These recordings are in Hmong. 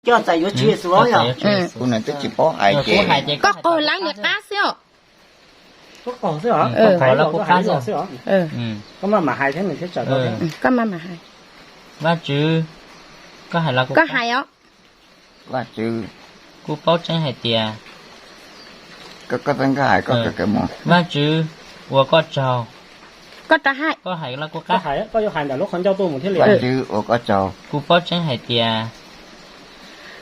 Coj txais yuav Tswv Yexus os. Kuv nws twb tsis paub hais ces koj qaug lawv nws qab xwb os. Koj mam hais. Vaj Tswv, koj hais os. Vaj Tswv, kuv paub tseeb hais tias, Vaj Tswv, ua koj tsaug. Koj rov hais. Koj hais los kuv qab. Vaj Tswv, ua koj tsaug. Kuv paub tseeb hais tias,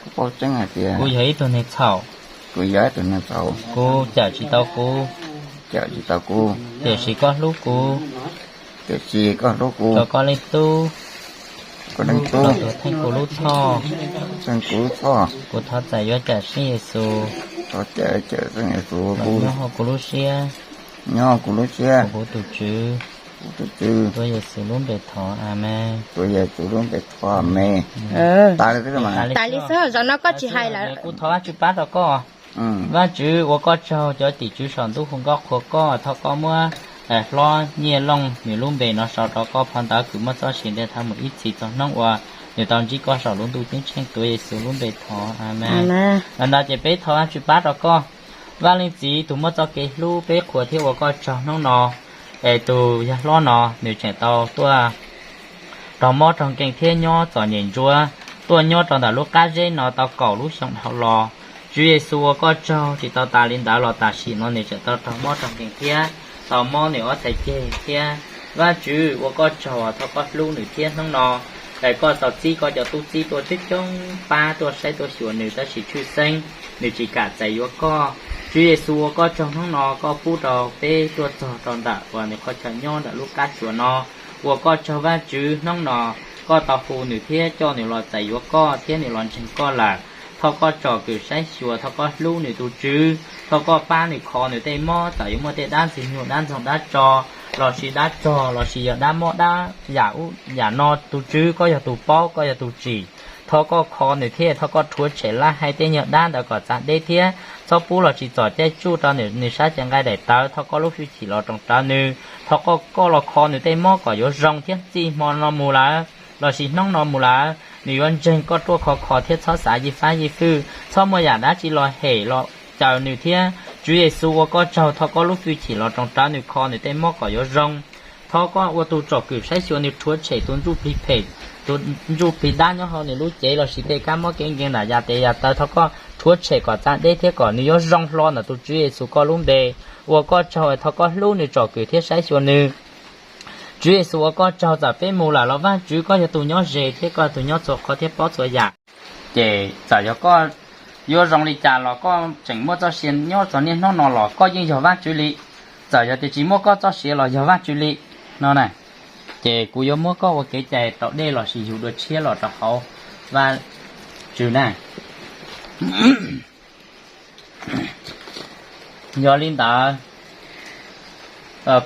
kuv paub tseeb hais tias, kuv yog ib tug neeg txhaum. Kuv yog ib tug neeg txhaum. Kuv cawm tsis tau kuv. Cawm tsis tau kuv. Tiam sis koj hlub kuv. Tiam sis koj hlub kuv. Rau koj leej tub. Koj leej tub. Los tus theej kuv lub txhoj. Theej kuv lub txhoj. Kuv thov txais yuav Cawmseej Yexus. Thov txais Cawmseej Yexus. Los nyob hauv kuv lub siab. Nyob hauv kuv lub siab. Kuv tus Tswv. Kuv tus Tswv. Tuav Yexus lub npe thov, amees. Tuav Yexus lub npe thov, amees. Tas li xwb mas. Tas li xwb, zaum no koj tsis hais lawm. Kuv thov Vaj Tswv pab rau koj. Vaj Tswv, ua koj tsaug, cov tim tswv saum ntuj hu nkauj qhuas koj, thov koj muab hlob Nyiaj Looj nws lub npe no sau rau koj phau ntawv kws muaj txoj sia ntiag thaum mus ib txhis txog hnub uas nws tau ntsib koj saum lub ntuj ceeb tsheej. Tuav Yexus lub npe thov, amees. Ntawd ces peb thov Vaj Tswv pab rau koj. Vaj leej txiv tus muaj txoj kev hlub, peb qhuas thiab ua koj tsaug hnub no es tus yawg hlob no nws tseem tau tuaj raug mob raug nkeeg thiab nyob txom nyem ntsuav, tuaj nyob rau ntawm lub qab zeb no tau kaum lub xyoo dhau los. Tswv Yexus, ua koj tsaug, tsis tau tas li ntawd los tam sim no nws tseem tau raug mob raug nkeeg thiab tau mob nws ob txhais ceg thiab. Vaj Tswv, ua koj tsaug, thov koj hlub nws thiab hnub no es koj tau txib koj cov tub txib tuaj coob coob pab tuaj saib tuaj xyuas nws tab sis tshwj xeeb nws tsis kam txais yuav koj. Tswv Yexus, ua koj tsaug hnub no koj pub rau peb tuaj txog rau ntawm uas nws qhov chaw nyob ntawm lub qab tsuas no. Ua koj tsaug Vaj Tswv, hnub no koj tau hu nws thiab coj nws los txais yuav koj thiab nws los ntseeg koj lawm. Thov koj tsom kwm saib xyuas, thov koj hlub nws tus Tswv, thov koj pab nws kho nws tej mob, txawm yuav muaj tej dab ntxwg nyoog dab ntxoog dab tso lossis dab tsog lossis yog dab mob dab yam ub yam no, tus Tswv koj yog tus paub, koj yog tus tsim. Thov koj kho nws thiab thov koj rhuav tshem lab hais tej nyuag dab ntawd kom txav deb thiab txhob pub los tsis txom caij tsuj rau nws, nws sab cev nqaij daim tawv. Thov koj lub hwj chim los roos rawv nws, thov koj, koj los kho nws tej mob kom yuav zoo thiab txij hmo no mus lawm lossis hnub no mus lawm nws yuav ntseeg koj ruaj khov kho thiab txhob xav yij fab yij fwj, txhob muaj yam dab tsi los hem los caw nws thiab. Tswv Yexus, ua koj tsaug, thov koj lub hwj chim los roos rawv nws, kho nws tej mob kom yuav zoo. Thov koj ua tus tsom kwm saib xyuas nws, rhuav tshem tus ntsuj plig phem, tus ntsuj plig dab nyob hauv nws lub cev lossis tej kab mob kev nkeeg ntawm yav tes yav taw, thov koj rhuav tshem kom txav deb thiab kom nws yuav zoo hlo ntawm tus Tswv Yexus koj lub npe. Ua koj tsaug, thov koj hlub nws, tsom kwm thiab saib xyuas nws. Tswv Yexus, ua koj tsaug, txawm peb mus lawm los Vaj Tswv koj yog tus nyob ze thiab koj yog tus nyob txhua qhov thiab paub txhua yam. Ces txawm yog koj yuav zoo li cas los koj tseem muaj txoj sia nyob txog niaj hnub no los koj yeej yog Vaj Tswv li. Txawm yog tias tsis muaj koj txoj sia los yog Vaj Tswv li no na. Ces kuv yuav muab koj ua kev cai raus dej lossis yug dua tshiab los rau hauv Vaj Tswv na. Yog li ntawd,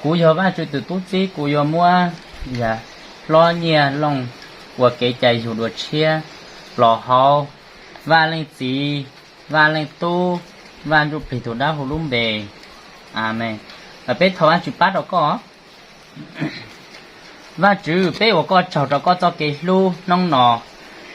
kuv yog Vaj Tswv tus tub txib, kuv yuav muab yawg hlob Nyiaj Looj ua kev cai yug dua tshiab los hauv Vaj Leej Txiv, Vaj Leej Tub, Vaj Ntsuj Plig tus dawb huv lub npe. Amees. Peb thov Vaj Tswv pab rau koj. Vaj Tswv, peb ua koj tsaug rau koj txoj kev hlub hnub no,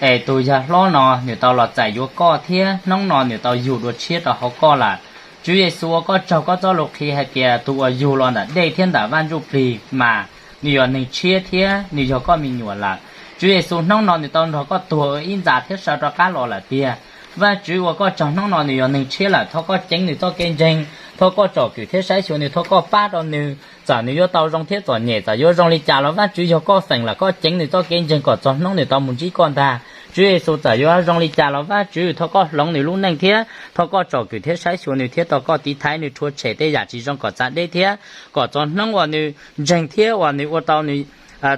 es tus yawg hlob no nws tau los txais yuav koj thiab hnub no nws tau yug dua tshiab rau hauv koj lawm. Tswv Yexus, ua koj tsaug, koj txoj lus qhia hais tias tus uas yug los ntawm dej thiab ntawm Vaj Ntsuj Plig mas nws yog neeg tshiab thiab nws yog koj me nyuam lawm. Tswv Yexus, hnub no nws tau nrog koj tuag ua ib ntxa thiab sawv rov qab los lawm tiag. Vaj Tswv, ua koj tsaug, hnub no nws yog neeg tshiab lawm, thov koj ceev nws txoj kev ntseeg, thov koj tsom kwm thiab saib xyuas nws, thov koj pab rau nws. Txawm nws yuav tau zoo thiab txom nyem, txawm yuav zoo li cas los Vaj Tswv yog koj feem lawm, koj ceev nws txoj kev ntseeg kom txog hnub nws tau mus ntsib koj ntag. Tswv Yexus, txawm yuav zoo li cas los Vaj Tswv thov koj hloov nws lub neej thiab thov koj tsom kwm thiab saib xyuas nws thiab thov koj tiv thaiv nws, rhuav tshem tej yam tsis zoo kom txav deb thiab kom txog hnub uas nws ntseeg thiab uas nws ua tau nws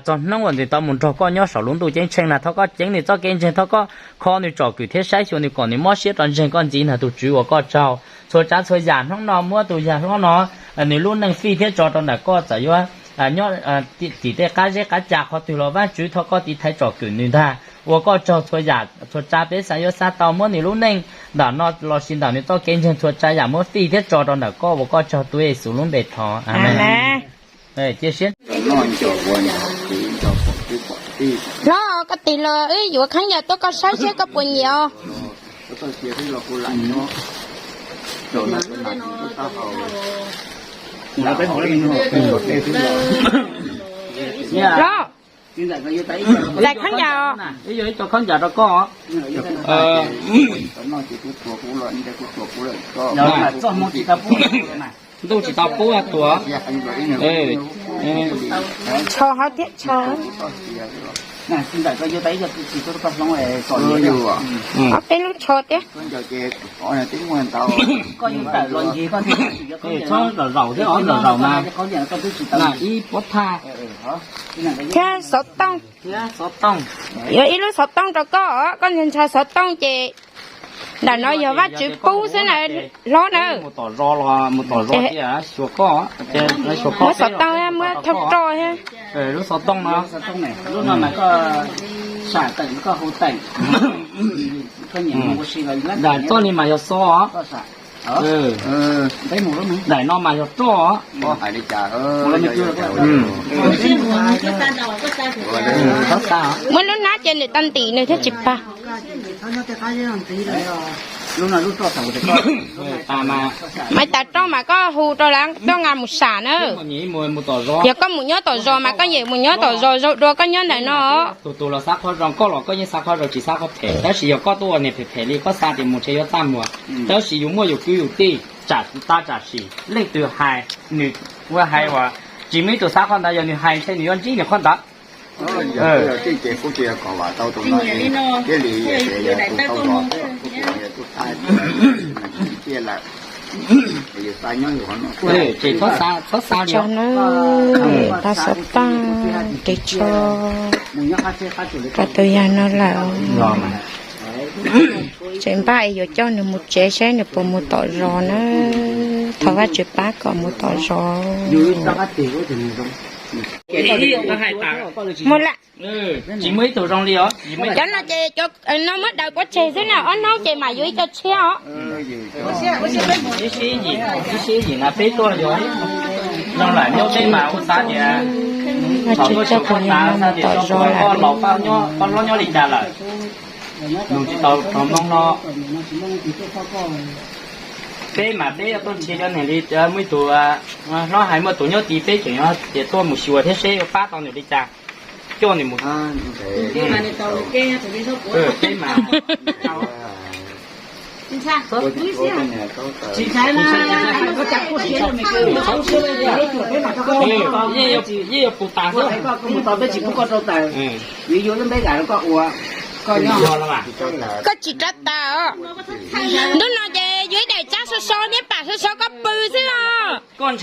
txog hnub uas nws tau mus nrog koj nyob saum lub ntuj ceeb tsheej na, thov koj ceev nws txoj kev ntseeg, thov koj kho nws, tsom kwm thiab saib xyuas nws kom nws mob siab rau ntseeg koj ntxiv na. Tus Tswv, ua koj tsaug, txhua tsav txhua yam hnub no muab tus yawg hlob no nws lub neej fij thiab tso rau ntawm koj, txawm yuav nyob tim tej qab zeb qab ca qhov twg los Vaj Tswv thov koj tiv thaiv tsom kwm nws ntag. Ua koj tsaug, txhua yam txhua tsav peb xav yuav xav tau muab nws lub neej ntawm no lossis ntawm nws txoj kev ntseeg txhua tsav yam muab fij thiab tso rau ntawm koj. Ua koj tsaug, tuav Yexus lub npe thov, amees. Cia siab noj ncaws ua niam txiv nrog pom twb pom Hlob, koj tig los wb yuav khaub ncaws tuaj koj saib seb koj puas nyiam os. Hlob, txais khaub ncaws os. Ntuj tsis tau pub tuav. Tsho hov thiab tsho. Ob peb lub tsho thiab. Txhob zaum zaum zaum mas ib pob thaj. Thiab xov tooj. Yuav ib lub xov tooj rau koj os, koj ntshaw xov tooj ces ntawm no yog Vajtswv pub xwb na, hlob na. Mus tom zos los mus tom zos tias xyuas koj, muab xov tooj muab thauj roj thiab. Lub xov tooj no, daim txoj li mas yog xov. Daim no mas yog roj. Muab lub hnab ces nws tau ntim nws thiaj tsis pag. Mas tas roj mas koj hu rau lawv tuaj nqa mus sam na. Yog koj mus nyob tom zos mas koj yeem mus nyob tom zos, zaum dua koj nyob ntawm no. Tus tus los xav qhov zoo, koj los koj yeej xav qhov zoo tsis xav qhov phem, tab sis yog koj tuaj ua niag phem phem li koj xav tias mus ntshe yuav txaj muag. Tab sis yus muaj yus kwv yus tij, tsam tab tsam sim, leej twg hais, nws ua hais uas tsis muaj ib tug xav qhov ntawd, yog nws hais ntshe nws yuav ntsib nws qhov ntawd. Tsis txhob xav, txhob xav li. Tag xov tooj, ris tsho, rau tus yawg no lawm. Tseem npaj es yuav coj nws mus tsev saib nws puas mus tom zos na. Thov Vajtswv pab kom mus tom zos. Mus lawm. Tsis muaj ib tug zoo li os. Cov no ces no muab daws pov tseg xwb na, ob hnub ces mam yuav ib co tshiab os. Ib sib yim, ib sib yim na peb tuaj yog zoo lawm, nyob peb mas ua xav tias thaum tuaj xyuas koj xav tias tso poj laus poj hlob nyob li cas lawm. Nug tsis tau rau Hmoob hlob. Peb mas peb yuav tuaj nrhiav cov neeg li muaj ib tug hlob hais muaj tus nyob tid, peb tseem yuav tias tuaj mus xyuas thiab seb yuav pab tau nws li cas, coj nws mus. Peb mas yeej yuav puv tas xwb. Koj tsis rov tas os. Ntuj no ces yuav ib daim tsab so so thiab pam so so koj pw xwb os. Yuav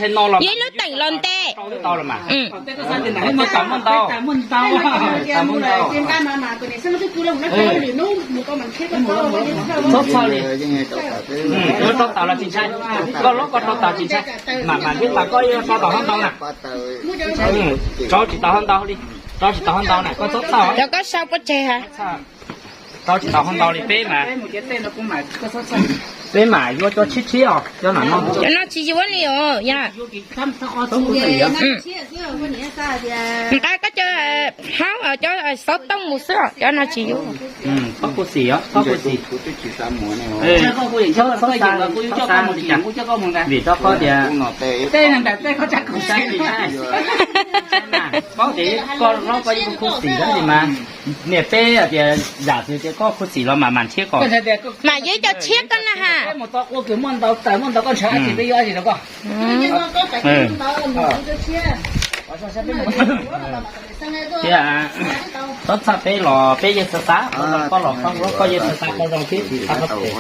ib lub teem los ntes. Txhob txhawj li. Rau taus los tsis ntshai. Koj lob koj rau taus tsis ntshai. Mam mam thiab tas koj yuav rau taus hab ntau na. Rau tsis taus hab ntau li. Rau tsis taus hab ntau na, koj txhob txhawj. Cov koj sau pov tseg ha. Rau tsis taus hab ntau li peb mas. Peb mas yuav cov tshiab tshiab os, cov no. Cov no tsis yuav li os yog. Nqa koj cov haub cov xov tooj mus xwb os, cov no tsis yuav. Txhob khuv xim os, txhob khuv xim. Vim rau qhov tias paub tias koj hlob koj yeej khuv xim thiab li mas. Niam peb tias zam xwm tias koj khuv xim los mam mam nrhiav kom. Mam yuav ib co tshiab koj na ha. Thiab txhob txhawj peb los peb yeej xav xav, koj los koj hlob koj yeej xav xav qhov zoo thiab tsis xav qhov phem.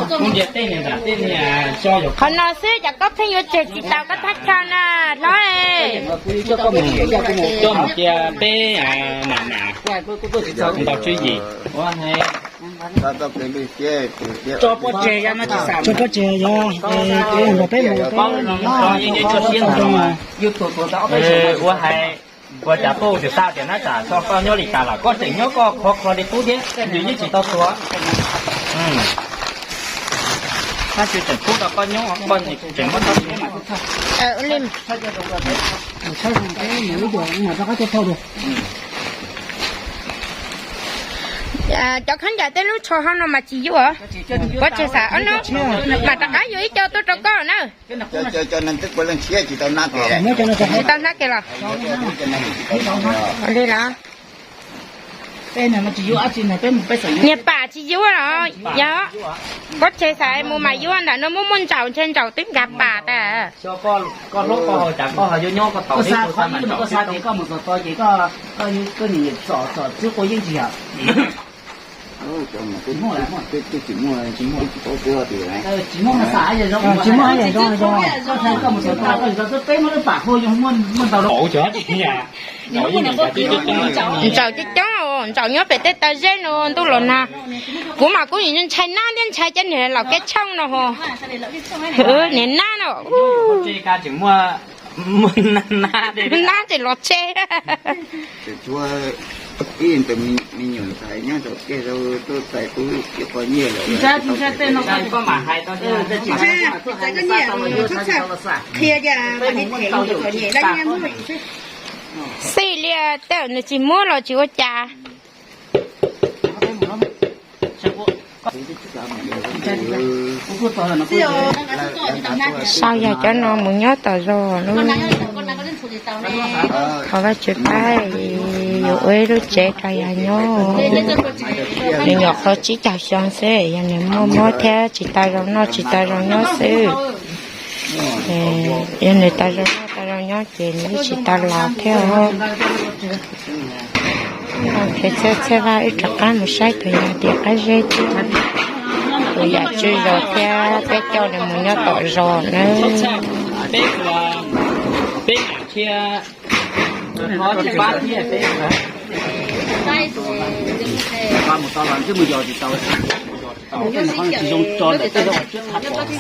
Kuv ntias tej niag nram tej niag tso yog qhov no xwb, cas koj pheej yuav tseg tsis taus koj thaj chaw na hlob. Coj mus cia peb mam mam ntaus tswv yim. Tso pov tseg yog, nrog peb mus, peb yeej tso siab ntawd. Ua hais ua cas tuaj ua twg xav tias nab tsam tso koj nyob li cas los koj tseem nyob koj khov kho li qub thiab, nws yeej tsis tau tuag. Tab sis tseem pub rau koj nyob, koj tseem muab tau. Cov khaub ncaws tej lub tsho hauv no mas tsis yuav. Pov tseg xav ob hnub mam rov qab yuav ib co tuaj rau koj na. Cov neeg twb puav leej tshiab tsis tau nab ke. Tsis tau nab ke los? Li los? Niag pam tsis yuav los yog? Pov tseg xav mus mas yuav, ntawm no muaj muaj ntsaum ntshe ntsaum twb nkag pam tas. Ntsaum coob coob, ntsaum nyob pem tej taw zeb no ntuj los nag. Kuv mas kuv ntshai nab thiab ntshai cov niag laum keb tsheej no ho. Niag nab no. Nab tseem los tseb. Xij li tej nws tsis muab los tsis ua cas. Sau yam cov no mus nyob tom zos lub. Thov Vajtswv pab yuav ua ib lub tsev rau yam nyob. Nws nyuam qhuav tsib caug xyoo xwb, yog nws muaj mob thiab tsis tau zoo noj tsis tau zoo nyob xwb. Yog nws tau zoo noj tau zoo nyob ces nws yeej tsis tau los thiab. Ces txhia txhia vaj wb rov qab mus saib tus yam tias qab zeb thiab tus yam tswv zos thiab peb coj nws mus nyob tom zos nawb.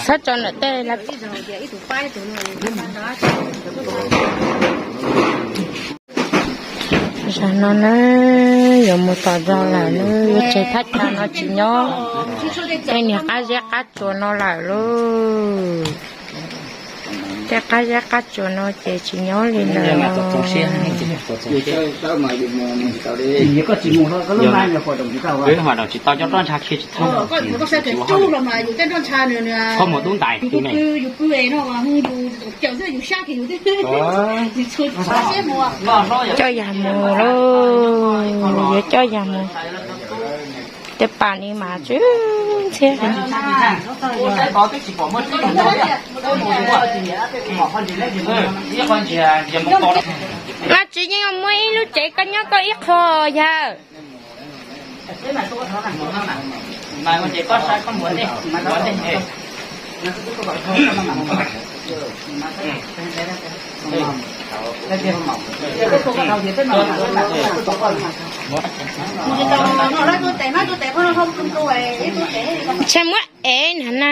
Txhob tso ntawm tej lawm. Zaum no na, yuav mus tom zos lawm na, yuav tseg thaj chaw no tsis nyob, tej niag qab zeb qab tsuas no lawm lauj. Tej qab zeb qab tsuas no ces tsis nyob li lawm. Tsis tau cov roj ntsha khi tsis tau. Koj mus tub ntais tus ne. Coj yam mus lauj, yuav coj yam mus. Tej pam ni mas tsw ntxhiab. Mas tsis yeej muaj ib lub tsev koj nyob koj ib qho yawg. Tsis muab ev na na.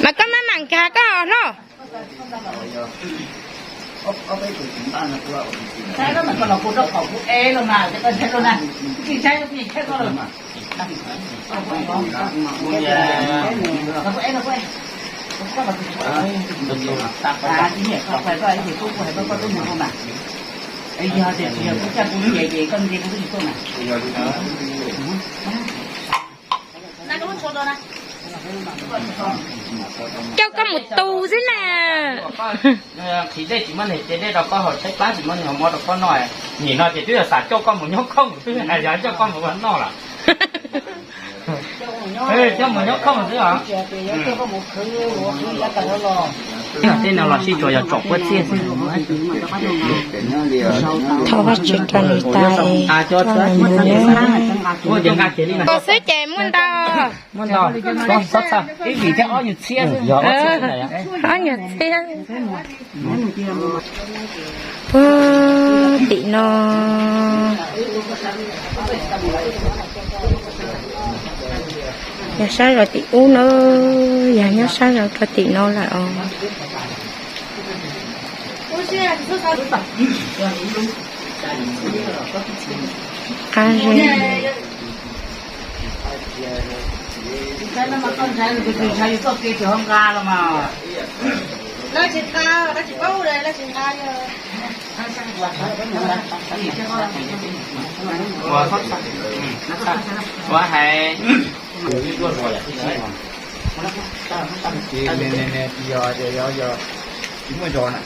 Mas koj maj mam nkag koj hlob. Coj koj mus tu xwb na. Qhis dej tsis muaj neeg cev dej rau koj haus, tshaib plab tsis muaj neeg haus mov rau koj noj. Nim no ces twb yog xav coj koj mus nyob khoom xwb, yog coj koj mus ua noj lawm. Coj mus nyob khoom xwb os. Tej no los sib tsuas yog tsom puab txiaj xwb. Thov Vajtswv rau nws tas es coj nws mus nyob. Koj xwb ces muaj ntau. Muaj ntau, ib vim thiab ob nyuag txhiab xwb. Ob nyuag txhiab. Puag tim no yog sab zos tim ub na, yog nyob sab zos rau tim no lawm os. Qab zeb. Tsis txhob nqa los mas. Lawv tsis nqa, lawv tsis paub li, lawv tsis nqa yog. Ua hais, yog, yog, yog, tsis muaj zos na.